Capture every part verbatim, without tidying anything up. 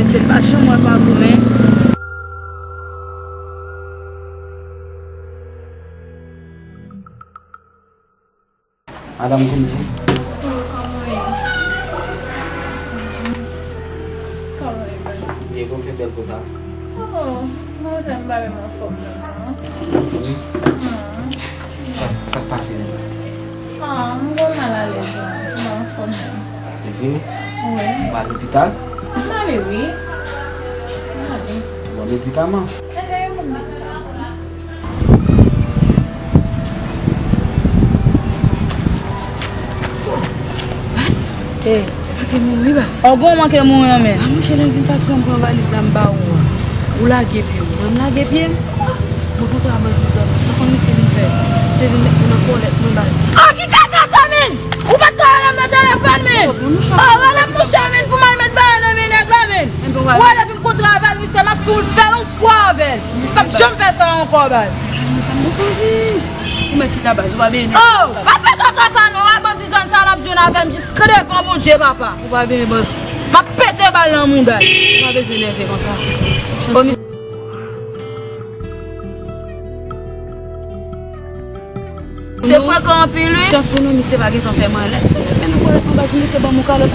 Se pa janm wè pa goumen. Madanm Kounji. Oh, kòman w ye? Kòman w ye, bèl? Byen, kòman w fè bèl konsa? Oh, mwen menm pa menm anfòm non. Wi. Sa, sa k pase menm? Ah, m gon malalèz la. M pa anfòm menm. Ou di m? Wi. Ou al lopital? M ale wi. M ale. Ou pran medikaman? Ehe, yo ban m medikaman. Baz, eh, manke mouri, baz. Oh, bon, manke mouri an men. Ah, monchè, lè m vin faksyon, m pran valiz la, m ba ou a. Ou lage pye w. Mwen, m lage pye m. Mwen kontre a bandi zòn nan. Sa w konn misye vin fè? Misye vin met mwen nan kòlèt mwen, baz. Ah, ki kaka sa, men? Ou pa t ka rele m nan telefòn, men? Oh, rele m, monchè, men, pou m al met bagay nan men nèg la, men. Ou wè, depi m kontre avè l, misye, m ap fè l yon fwa avè l. M p ap janm fè sa ankò, baz. Ou mèt chita, baz, ou pa benyen. Oh, pa fè kaka sa non, wè bandi zòn sa l ap jwenn avè m jis devan Bondye, papa. Ou pa benyen, baz. M ap pete bal nan mouda l. Ou pa bezwen nève konsa. Chans pou Se frekan anpil, wi. Chans pou nou, misye pa gentan fè m anlè. Misye met men nan kòlèt mwen, baz, misye ban m yon kalòt.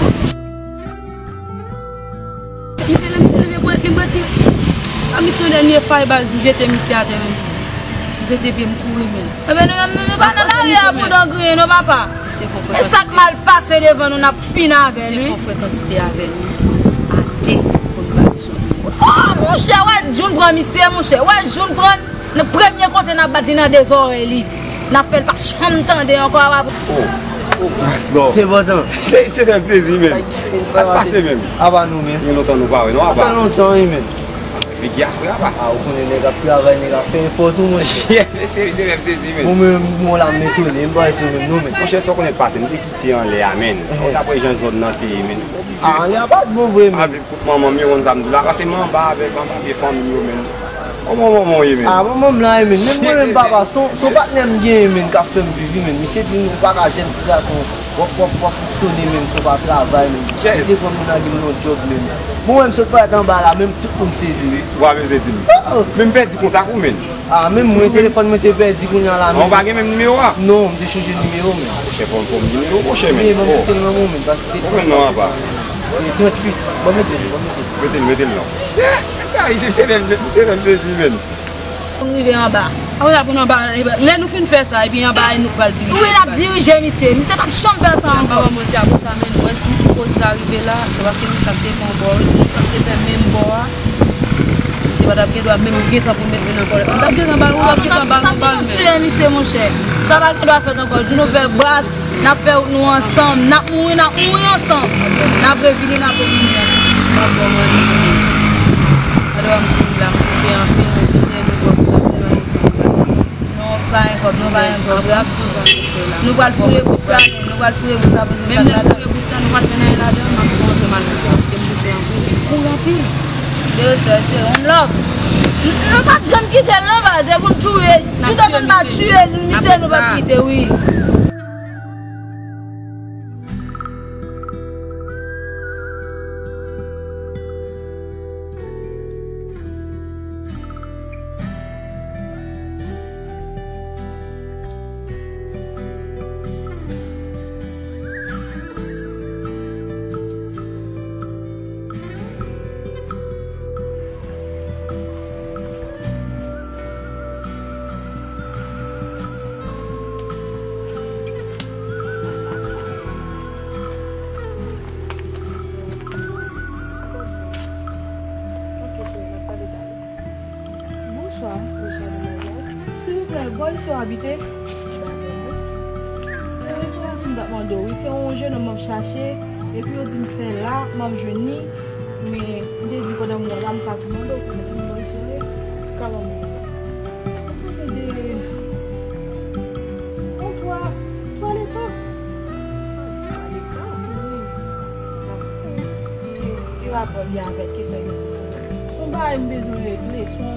Misye, lè misye leve pou li, mwen di, a misye yon dènye fay, baz, m jete misye atè, men. M pete pye m kouri, men. Ebyen, nou menm, nou, nou pa nan lari a pou dan griyen, non, papa. E sa k mal pase devan nou, n ap fin avè l, wi. Misye fè frekansite avè l, wi. A de pou n ba l sou. Oh, monchè, wè, June pran misye, monchè. Wè, June pran. Nan premye kote n ap bat li nan de zòrèy li. N ap fè l pa janm tande ankò. Oh, oh, ti Maslò. Se enpòtan. Se, se fè m sezi, men. Sa k pase menm? Apa nou, men? Gen lontan nou pa wè, non, apa? Sa fè lontan, wi, men. Figi a fre, apa? Ah, ou konnen nèg ap travay, nèg ap fè efò tou, monchè. Se, se fè m sezi, men. Bon, men, bon, la, m etone, m pa wè se ou menm, non, men. Monchè, sa w konnen k pase, m te kite anlè a, men. Ehe. Daprè jan zòn nan te ye, men. Ah, anlè a pa t bon vre, men. Kout manman m yo, konn sa m di la, pase m anba avèk anba de fanmi m yo, men. Kòman manman w ye, men? Ah, manman m la, men. Menm mwen menm, papa, se yon, se yon patnè m genyen, men, k ap fè m viv, men. Misye di m ou pa ka jèn ti gason, w ap, w ap, w ap fonksyone, men, si w pa travay, men. Misye pran m nan, gen m yon djòb, men. Bon, mwen m sot parèt anba la, menm tout moun sezi, wi. Wa, mesye di m. Oh! Men m pèdi kontak ou, men. Ah, menm mwen, telefòn mwen te pèdi kounye a la, men. Ou pa gen menm nimewo a? Non, m te chanje nimewo, men. Monchè, fò m, fò m nimewo, monchè, men. Wi, ban m kite l nan men w, men, paske... Ou konn non apa? E, tranntuit. Ban m mete l, ban m mete l. Mete l, mete l non. Chè, kay, se, se menm, se menm sezi, men. Pou m rive anba. Apre sa, pou n anba, lè nou fin fè sa, epi anba, e nou k pral dirije. Wi, l ap dirije, misye. Misye p ap janm fè sa ankò. M pa ba w manti, apre sa, men, ou wè, si tout koze sa rive la, se paske nou chak te fè yon bò, wi, se nou chak te fè menm bò a. Misye pa t ap gen dwa menm gentan pou l met men nan kòlèt. Ou t ap gentan ba l, ou t ap gentan ba l, ou ba l men. Tuye misye, monchè. Sa pa gen dwa fèt ankò. Di nou fè bras, n ap fè wout nou ansanm. N ap mouri, n ap mouri ansanm. N ap revini, n ap revini ansanm. M ap ba w manti. Gade w a m kouri la, m koupe anpil, men se tèlman bò pou l ap fè bagay sa. Non, pa gen kòb, non, pa gen kòb. Ap, ap sou sa nou fè la. Nou pral foure bouch la, men nou pral foure bouch la pou nou... Menm lè n foure bouch la, nou pa t fè anyen ladan, m ap konte mal paske m te fè anpil. Kouri anpil. De respè, cheri, one love. N-, nou p ap janm kite l, non, baz, e pou n touye. Toutotan n pa tiye misye, nou p ap kite, wi. Ok, cheri, n ap pale talè. Bonswa, bonswa, demwazèl. Silvouplè, bò isi w abite? Mwen, se sa m t ap mande w, wi. Se yon jennonm m ap chache, epi yo di m fè la, m ap jwenn li. Men, m te di pandan m wè w la, m ka tou mande w, konnen se nimewo isi w ye. Ka ban mwen. Mwen konnen de yon twa, twa letan. Twa letan, wi. Ki, ki rapò li avèk kesyon yo? Se yon bagay m bezwen regle, se yon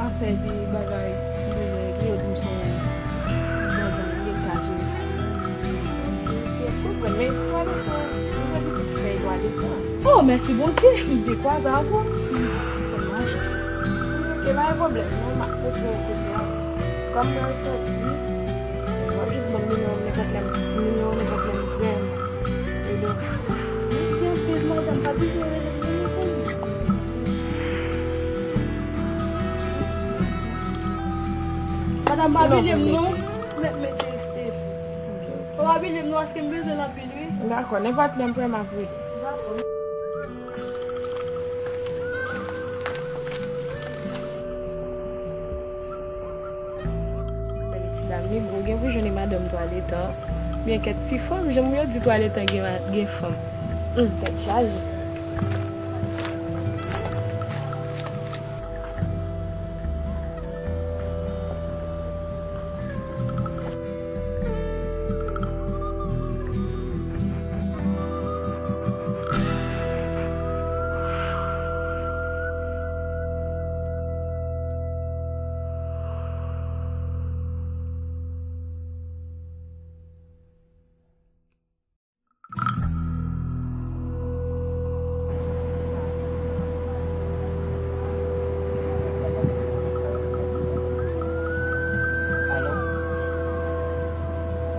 afè de bagay m bezwen regle, yo di m se yon zanmi m ye, m ka jere sa. Yo konprann, men twa letan, m bezwen pitit fèy twa letan. Oh, mèsi Bondye, m dekwaze avè w. Sèl mache. Ok, pa gen pwoblèm, non, m ap montre w kote a. Kòm mwen soti, w ap jis ban m nimewo m nenpòt lè, nimewo m nenpòt lè m vrèman. E donk, mèsi anpil, madanm, pa bliye rele m nimewo m. Madanm, pa bliye m non. Mèt mete Steph. Ou pa bliye m non, paske m bezwen l anpil, wi. Dakò, nenpòt lè m prè, m ap rele. Dakò. Men ti dam li gwo, gen pou jwenn madanm twaletan. Byen kèt ti fanm, jan yo di twaletan gen, gen fanm. Hum, tèt chaje. Alo?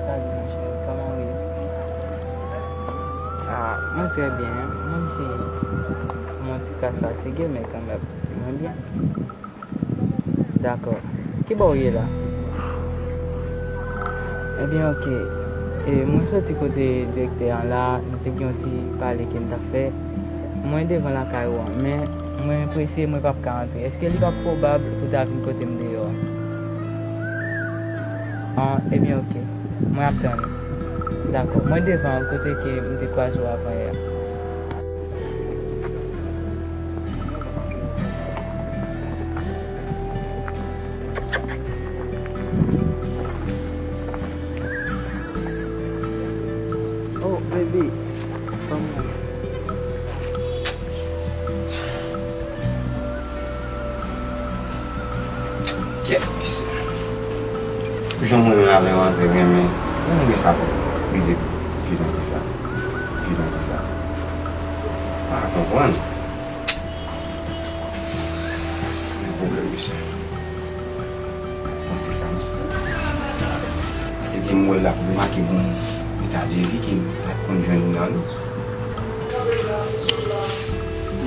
Salut, mon chéri, kòman w ye? Ah, mwen trè byen, menm si mwen ti kras fatige, men kanmenm, mwen byen. Dakò. Kibò w ye la? Ebyen, oke. E, mwen soti kote direktè an la, nou te gen yon ti pale ke n t ap fè. Mwen devan lakay ou an, men mwen prese, mwen p ap ka antre. Èske li p ap pwobab pou w ta vin kote m deyò a? An, ebyen, oke. Mwen ap tann ou. Dakò. Mwen devan kote ke m te kwaze w avan yè a. Oh, baby. Kòman? Kèt, mesye. Pou jan mwen menm avè manzè renmen, mwen renmen sa pou rive pi lwen ke sa. Pi lwen ke sa. Pa konprann. Men pwoblèm, mesye. Panse sa, non. Paske m wè l la pou remake bon eta de vi ke m pa t konn jwenn nan, non.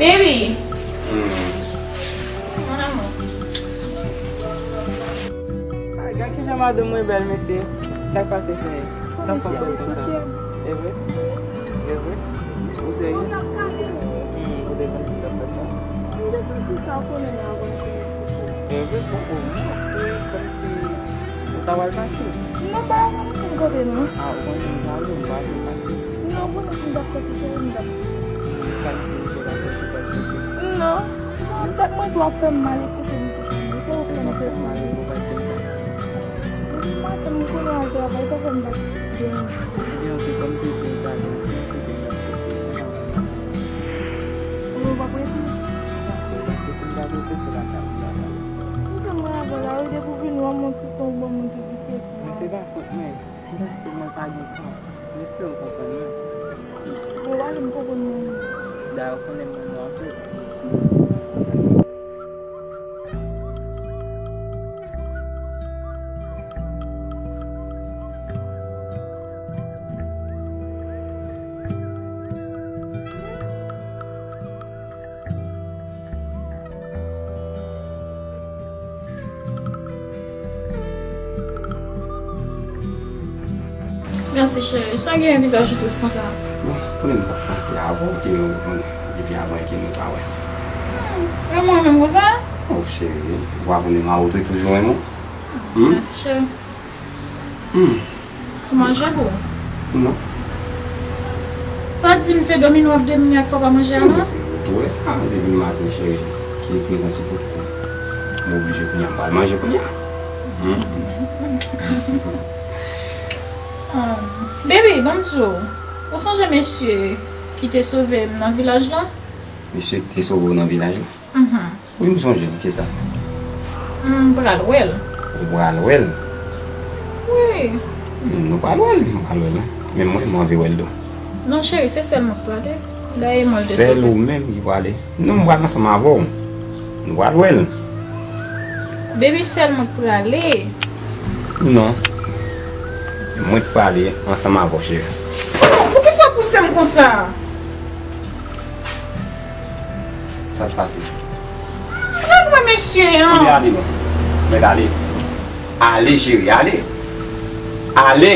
Baby! Hmm. Mon amour. Ay, gad kijan madanm mwen bèl, mesye. Sa k pase, cheri? Sa k pase konsa? E vre? E vre? Ou serye? Hmm, ou te panse m t ap fè sa? M te panse sa, ou konnen m avan. E vre? Bon, o mwen, kòmsi ou ta pral pase? Non, pa avan, m kote non. Ah, ou panse m pale, m pa vle pase. Non, ou konnen si m t ap kote, se ou m t ap. Ou ka di m se pa kote, pa kote. Non. Non, tèt mwen tou ap fè m mal, e kouche m kouche m. Se ou k fè m fè sa. Depi maten, m konnen al travay, sa fè m pa byen. Ebyen, se kòm se te yon talè, se yon se te yon. Ou pa prese? Ou pa prese, m pa prese, se pa sa, se pa sa. Ou se mwen avè la, wi, depi w vini, w ap montre ton bon moun ki vite. Men se pa fòt mwen. Paske mwen pa gen tan. M espere w konprann mwen. Bon, w ale, m konprann mwen. Dayè, w konnen m renmen w anpil. Mèsi, cheri. Sa w gen yon vizaj ou tris konsa? Bon, konnen m t ap pase avè w, ke w reponn, epi apre ke nou pa wè. Hmm, renmen w menm konsa? Oh, cheri, w ap renmen m, ou te toujou renmen w. Hmm? Mèsi, cheri. Hmm. Ou manje pou? Non. Pa di m se domine w ap domine ak fò pa manje a non. Ou tou wè sa depi maten, cheri. Ki prezans ou pou kou. M oblije kounye a, m pral manje kounye a. Hmm. Um, baby, ban m di w, ou sonje mesye ki te sove m nan vilaj lan? Mesye ki te sove w nan vilaj lan? Mhm. Wi, m sonje, kisa? M pral wè l. Ou pral wè l? Wi. Hmm, nou pral wè l, m pral wè l. Men mwen, m anvi wè l tou. Non, cheri, se sèl mwen k prale. Dayè mwen te sèl ou menm ki prale. Non, m pral ansanm avè w. Nou pral wè l. Baby, sèl mwen k prale. Non. Mwen k prale ansanm avè w, cheri. Oh, poukisa w pouse m konsa? Sa k pase? Rèd mwen, mesye an. Ann ale non. Mèt ale. Ale, cheri, ale. Ale.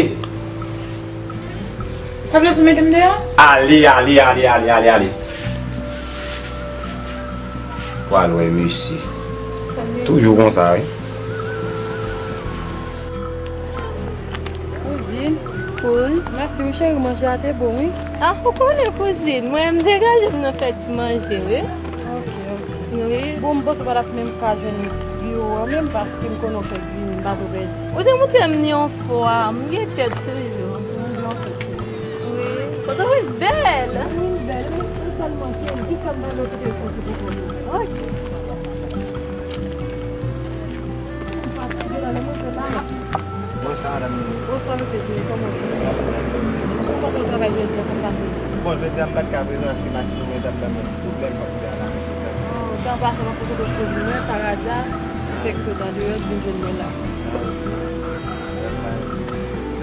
Sa vle di w mete m deyò? Ale, ale, ale, ale, ale, ale. Pral wè mesye. Toujou konsa, wi. Kouzin. Kouz. Mèsi wi cheri, manje a te bon wi. Ah, ou konnen kouzin, mwen m degaje m nan fè ti manje wi. Ok, ok. Wi. Bon, m panse w pa t ap menm ka jwenn biwo an menm paske m konnen w fèk vini, m pa t pèdi. Ou te montre m ni yon fwa, m gen tèt toujou. Wi. Pòtoprens bèl. Wi, bèl. Wi, ou tèlman bèl. Jis sa m pa vle w kite l soti pou konnen. Ok. Bonswa, madanm Nini. Bonswa, mesye Jimmy, kòman w ye? Ou kontan w travay jodi a, sa k pase? Bon, jodi a m pa t ka prezan paske machin mwen t ap ban mwen ti pwoblèm, fòk m te al aranje sa. Oh, sa pase nan kote kouzin mwen, Sarah Dia, ki fèk sot andeyò, ki vin jwenn mwen la. Ah, ok.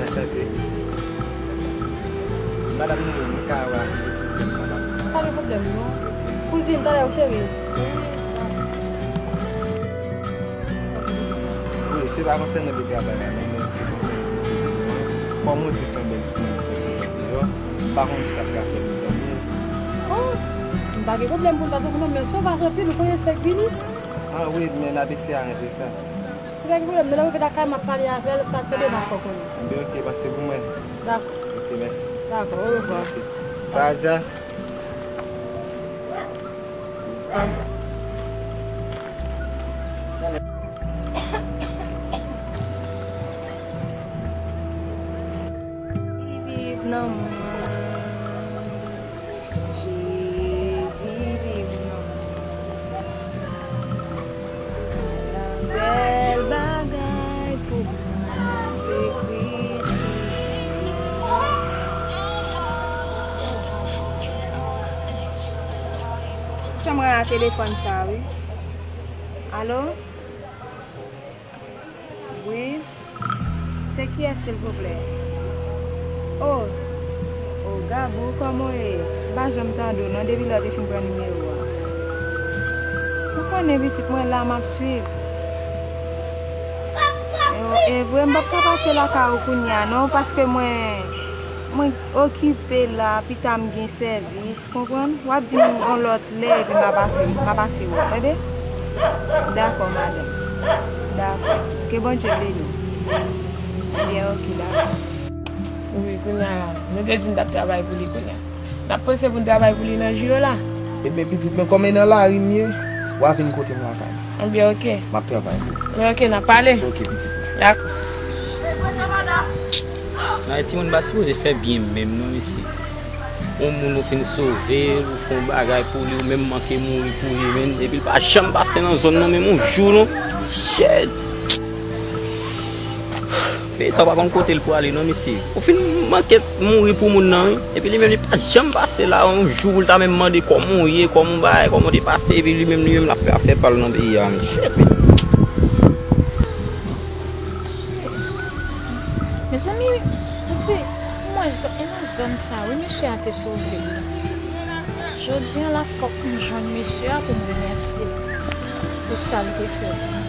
Anchante. Madanm Nini, m ka wè pwoblèm nan pa. Pa gen pwoblèm, non. Kouzin, talè, cheri. Wi, se pa konsènan de travay la, non, men se konsènan de kouzin mwen. Kòm ou di, se yon bèl timoun ki fèk soti deyò, m pa konn si l ap ka fè mizanmi. Oh, m pa gen pwoblèm pou l pa soti non, men si w pa soti, nou konnen l fèk vini. Ah wi, men n ap eseye aranje sa. Pa gen pwoblèm, men lè m rive lakay, m ap pale avè l, sa k tande m ap fè w konnen. Enben, ok, pase pou mwen. Dakò. Ok, mèsi. Dakò, orevwa. Ok. Sa a dja? Li viv nan mwen. Jezi viv nan mwen. La bèl bagay pou mwen se Kris. Chanm a telefòn sa wi. Alo? Wi. Se kiyès, silvouplè? O, o, Gabou, kòman w ye? M pa janm tande w, non, depi lè w te fin pran nimewo a. Ou konnen, pitit, mwen la, m ap swiv. E, e vre, m p ap ka pase lakay ou kounye a, non, paske mwen, mwen okipe la, pita m gen sèvis. Konprann? W ap di m yon lòt lè epi m a pase, m a pase wè w, tande? Dakò, madanm. Dakò. Ke Bondye beni w. Ebyen, oke, dakò. Wi, kounye a la, nou te di n t ap travay pou li kounye a. N ap panse pou n travay pou li nan jou yo la. Ebyen, pitit mwen, kòm e nan lari m ye, w a vin kote m lakay. Ebyen, oke. M ap travay pou ou. Ebyen, oke, n ap pale. Oke, pitit mwen. Dakò. Nan Ayiti, moun pa sipoze fè byen menm, non, mesye. Yon moun ou fin sove l, ou fè yon bagay pou li, ou menm manke mouri pou li, menm, epi l pa janm pase nan zòn nan, menm yon jou, non. Shit! Peyi sa, ou pa konn kote l pwale, non, mesye. Ou fin manke mouri pou moun nan, wi. Epi li menm, li pa janm pase la, yon jou pou l ta menm mande kòman w ye, kòman w bagay, kòman w te pase, epi li menm, li menm, l ap fè afè pa l nan peyi a, men. Shit, men. Mezanmi, Bondye, mwen, e nan zòn sa, wi, mesye a te sove. Jodi a la, fòk m jwenn mesye a pou m remèsye l pou sa l te fè pou mwen.